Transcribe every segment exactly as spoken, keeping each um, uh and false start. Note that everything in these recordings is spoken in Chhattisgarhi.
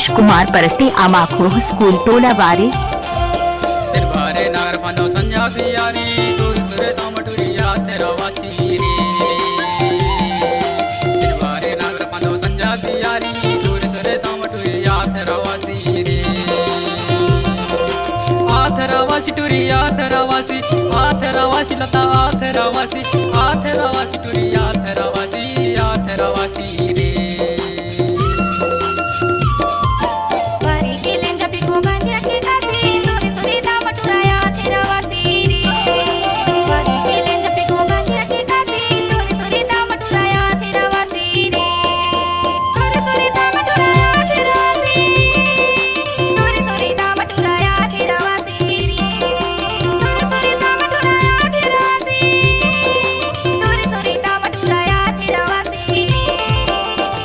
कुमार परस्ते, आमाखोह स्कूल टोला बारे। दिन भरे नगर पंदो संझा बियारी, तोर सुरे तम टुरिया तेरा वासी रे। दिन भरे नगर पंदो संझा बियारी, तोर सुरे तम टुरिया तेरा वासी रे। आथरा वासी टुरिया आथरा वासी, आथरा वासी लता आथरा वासी, आथरा वासी टुरिया आथरा वासी, आथरा वासी रे।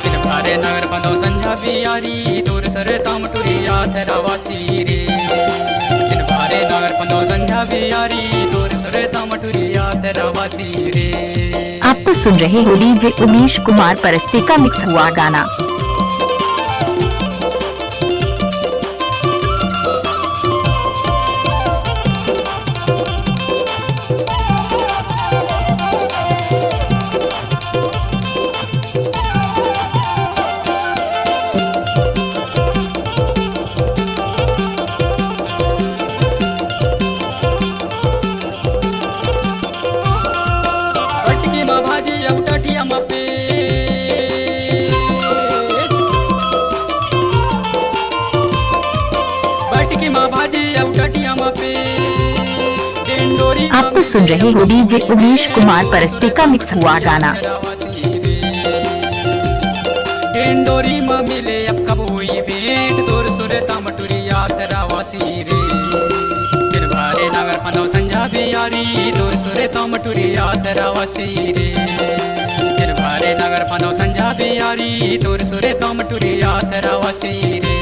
दिन भरे नगर पंदो संझा बियारी, तोर सुरे तम टुरिया तेरा वासी रे। दिन भरे नगर पंदो संझा बियारी, तोर सुरे तम टुरिया तेरा वासी रे। आप तो सुन रहे हो डीजे उमेश कुमार परस्ते का मिक्स हुआ गाना। बटकी मा भाजी अउ टटिया मा पेज। बटकी मा भाजी अउ टटिया मा पेज। डेंडोरी मा आप तो सुन रहे हो डीजे उमेश कुमार परस्ते का मिक्स हुआ गाना। डेंडोरी मा मिले अब कबोई भेंट, तोर सुरे तम टुरिया तेरा वासी रे। दिन भरे नगर पंदो संझा बियारी, तोर सुरे तम टुरिया तेरा वासी रे। दिन भरे नगर पंदो संझा बियारी, तोर सुरे तम टुरिया तेरा वासी रे।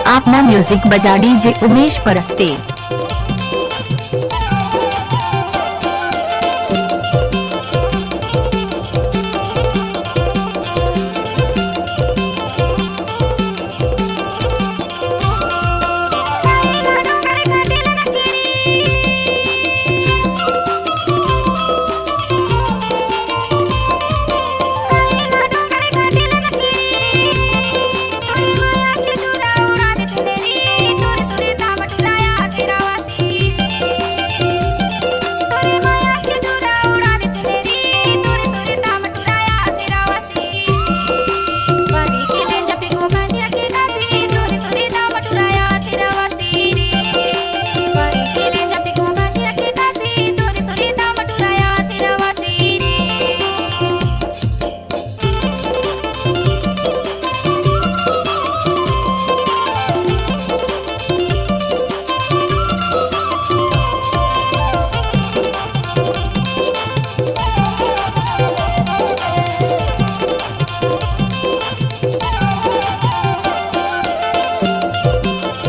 आप ना म्यूजिक बजा डीजे उमेश परस्ते।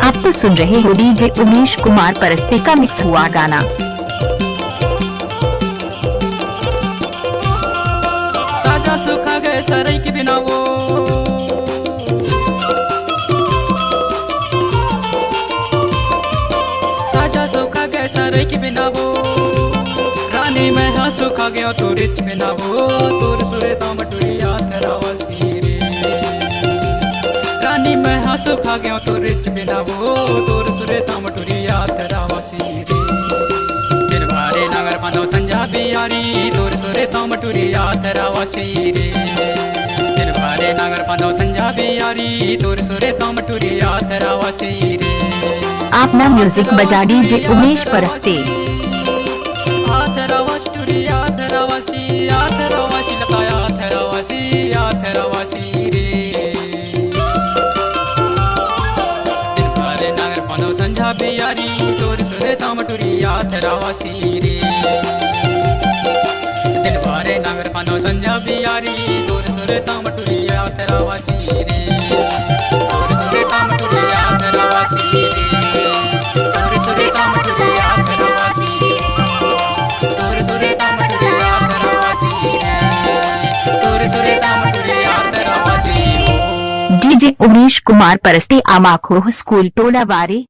आप तो सुन रहे हो डीजे उमेश कुमार परस्ते का मिक्स हुआ गाना। साजा सुखा गए सरई के बिना वो। साजा सुखा गए सरई के बिना वो। रानी मैं हाँ सुखा गया तोर रिच बिना वो। तोर सुरे तम टुरिया तेरा वासी रे। रानी मैं हाँ सुखा गया तोर रिच बिना वो। तोर सुरे तम टुरिया तेरा वासी रे। दिन भरे नगर पंदो संझा बियारी, तोर सुरे तम टुरिया तेरा वासी रे। दिन भरे नगर पंदो संझा बियारी, तोर सुरे तम टुरिया तेरा वासी रे। आप ना म्यूजिक बजा डीजे उमेश परस्ते। आथरा वासी टुरिया तेरा वासी, आथरा वासी लताया तेरा वासी, आथरा वासी रे। दिन भरे नगर पंदो संझा बियारी, तोर सुरे तम टुरिया तेरा वासी रे। दिन भरे नगर पंदो संझा बियारी, तोर सुरे तम टुरिया तेरा वासी रे। तोर सुरे तम टुरिया उमेश कुमार परस्ते आमाखोह स्कूल टोला वारे।